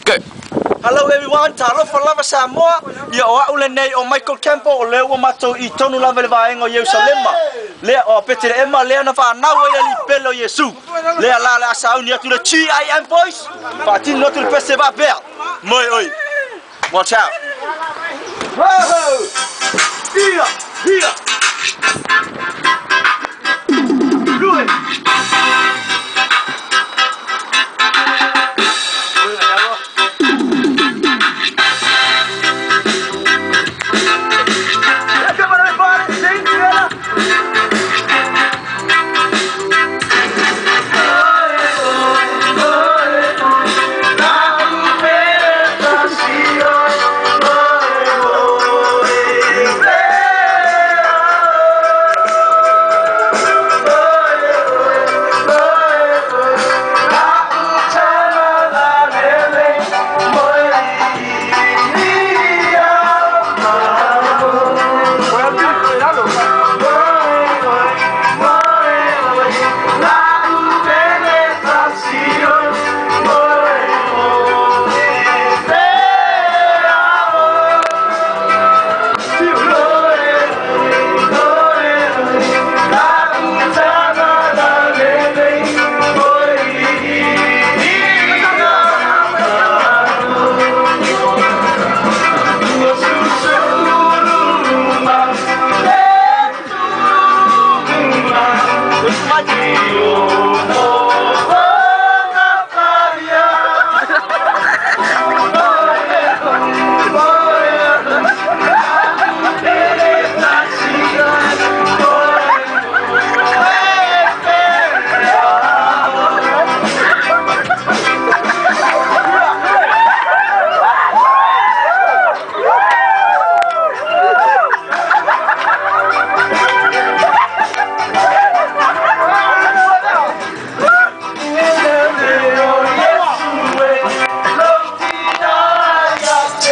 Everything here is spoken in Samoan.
Go. Hello everyone, talofa lava Samoa. Ia o a'u lenei o Michael Campbell o lea ua matou i tonu lava i le vaega o Ierusalema. Lea o Petelehema lea na fanau ai le Alii pele o Iesu. Lea la o le a sauni atu le GIM boys, faatino atu le pese faapea. Moe oi. Watch out. Ho! Ia! Ia! Do it!